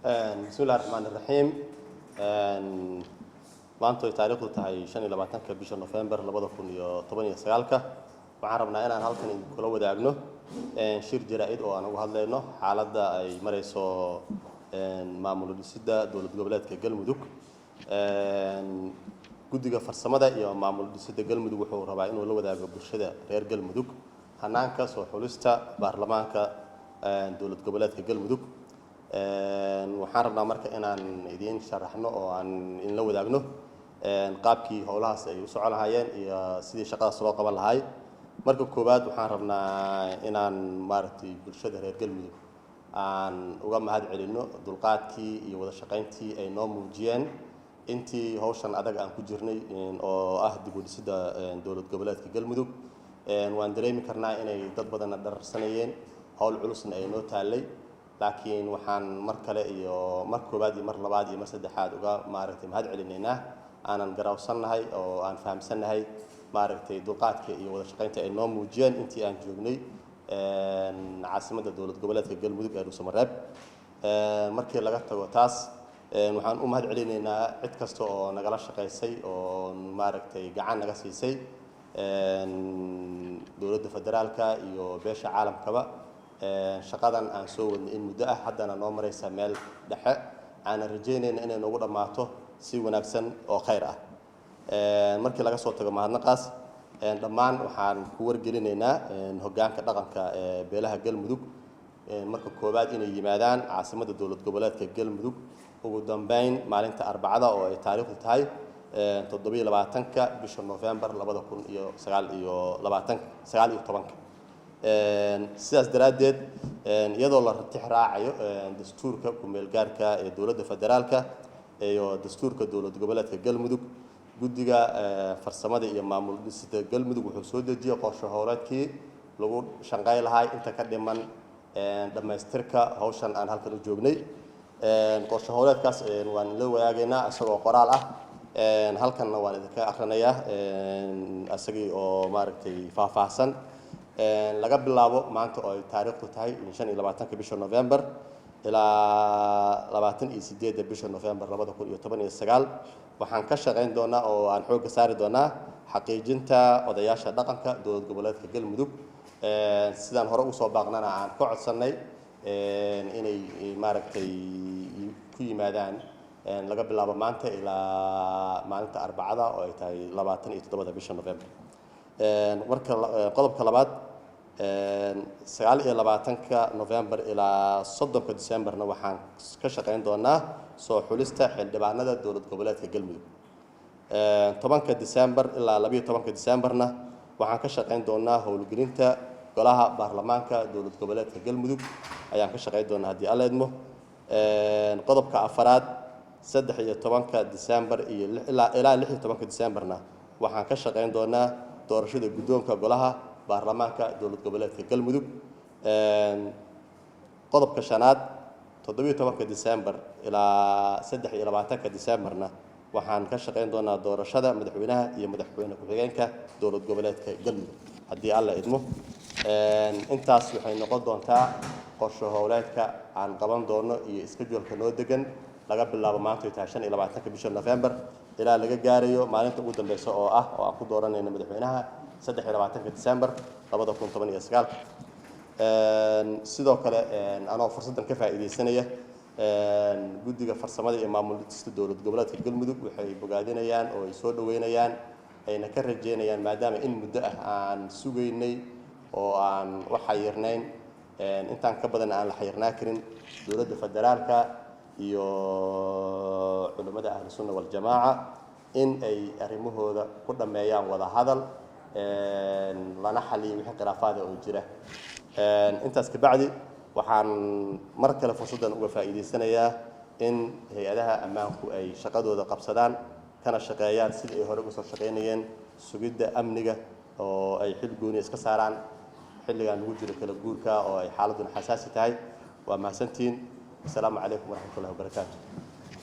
Bismi illahi raxmaan iraxiim. Maanta oy taariikhdu tahay 25-ka bisha Nofembar 2019-ka, waxaan rabnaa inaan halkan idinkula wadaagno shir jaraa-id oo aan uga hadlayno xaaladda ay marayso maamul dhisidda dowlad goboleedka Galmudug. Guddiga farsamada iyo maamul dhisidda Galmudug wuxuu rabaa inuu la wadaago bulshada reer Galmudug hanaanka soo xulista baarlamaanka dowlad goboleedka Galmudug. Waxaan rabnaa marka inaan idiin sharaxno oo aan idinla wadaagno qaabkii howlahaas ay u socon lahaayeen iyo sidii shaqadaas loo qaban lahaay. Marka koowaad, waxaan rabnaa inaan maaragtay bulshada reer Galmudug aan uga mahad celinno dulqaadkii iyo wada shaqayntii ay noo muujiyeen intii hawshan adag aan ku jirnay oo ah dib u dhisidda dowlad goboleedka Galmudug. Waan dareemi karnaa inay dad badanna dhararsanayeen, howl culusna ay noo taallay, laakiin waxaan mar kale iyo mar koowaad iyo mar labaad iyo mar saddexaad uga maaragtay mahad celinaynaa, aanan garawsannahay oo aan fahamsannahay maaragtay dulqaadka iyo wada shaqaynta ay noo muujiyeen intii aan joognay caasimadda dowlad goboleedka Galmudug ee Dhuusamareeb. Markii laga tago taas, waxaan u mahad celinaynaa cid kasta oo nagala shaqaysay oo maaragtay gacan naga siisay, dowladda federaalka iyo beesha caalamkaba, shaqadan aan soo wadnay in muddo ah haddana noo maraysa meel dhexe, aanan rajaynayna inay noogu dhammaato si wanaagsan oo khayr ah. Markii laga soo tago mahadnaqaas, dhammaan waxaan ku wargelinaynaa hoggaanka dhaqanka ee beelaha Galmudug marka koowaad inay yimaadaan caasimadda dowlad goboleedka Galmudug ugu dambeyn maalinta Arbacada oo ay taariikhdu tahay 27-ka bisha November 2029, 19-ka. Sidaas daraaddeed, iyadoo la tix raacayo dastuurka ku-meelgaarka ee dowladda federaalka iyo dastuurka dowlad goboleedka Galmudug, guddiga farsamada iyo maamul dhisida Galmudug wuxuu soo dejiyey qorshe howleedkii lagu shaqey lahaa inta ka dhiman dhammaystirka hawshan aan halkan u joognay. Qorshe howleedkaas waan la wadaagaynaa isagoo qoraal ah, halkanna waan idinka akrinayaa isagii oo maaragtay faahfaahsan. Laga bilaabo maanta oo ay taariikhdu tahay 25-ka bisha November ilaa 28-da bisha November 2019, waxaan ka shaqayn doonaa oo aan xoogga saari doonaa xaqiijinta odayaasha dhaqanka dowlad goboleedka Galmudug, sidaan hore usoo baaqnana aan ka codsannay inay maaragtay ku yimaadaan laga bilaabo maanta ilaa maalinta Arbacada oo ay tahay 27-da bisha November. Marka qodobka labaad, 29-ka November ilaa 30-ka Decemberna waxaan ka shaqayn doonaa soo xulista xildhibaanada dowlad goboleedka Galmudug. 10-ka December ilaa 12-ka Decemberna waxaan ka shaqayn doonaa howlgelinta golaha baarlamaanka dowlad goboleedka Galmudug ayaan ka shaqayn doonaa, haddii Alla idmo. Qodobka afaraad, 13-ka December iyo ilaa 16-ka Decemberna waxaan ka shaqayn doonaa doorashada guddoonka golaha baarlamaanka dowlad goboleedka Galmudug. Qodobka shanaad, 17-ka December ilaa 23-ka Decemberna waxaan ka shaqayn doonaa doorashada madaxweynaha iyo madaxweyne ku-xigeenka dowlad goboleedka Galmudug, haddii Alla idmo. Intaas waxay noqon doontaa qorshe howleedka aan qaban doono iyo schedule-ka noo degan laga bilaabo maanta ay tahay 25-ka bisha November ilaa laga gaarayo maalinta ugu dambeysa oo ah oo aan ku dooranayno madaxweynaha, 23-ka December 2019-ka. Sidoo kale, anoo fursaddan ka faa'iidaysanaya, guddiga farsamada iyo maamul dhista dowlad goboleedka Galmudug waxay bogaadinayaan oo ay soo dhaweynayaan ayna ka rajeynayaan, maadaama in muddo ah aan sugaynay oo aan u xayirnayn, intaan ka badan aan la xayirnaa karin, dowladda federaalka iyo culimmada Ahlu Sunna Waljamaaca in ay arrimahooda ku dhammeeyaan wada hadal, lana xaliyo wixii khilaafaada oo jira. Intaas kabacdi, waxaan mar kale fursaddan uga faa'iidaysanayaa in hay-adaha ammaanku ay shaqadooda qabsadaan kana shaqeeyaan sidii ay hore uga soo shaqaynayeen sugidda amniga, oo ay xil gooni iska saaraan xilligan lagu jiro kala guurka oo ay xaaladduna xasaasi tahay. Waa mahadsantihiin. Asalaamu calaykum waraxmatullahi wabarakaatu.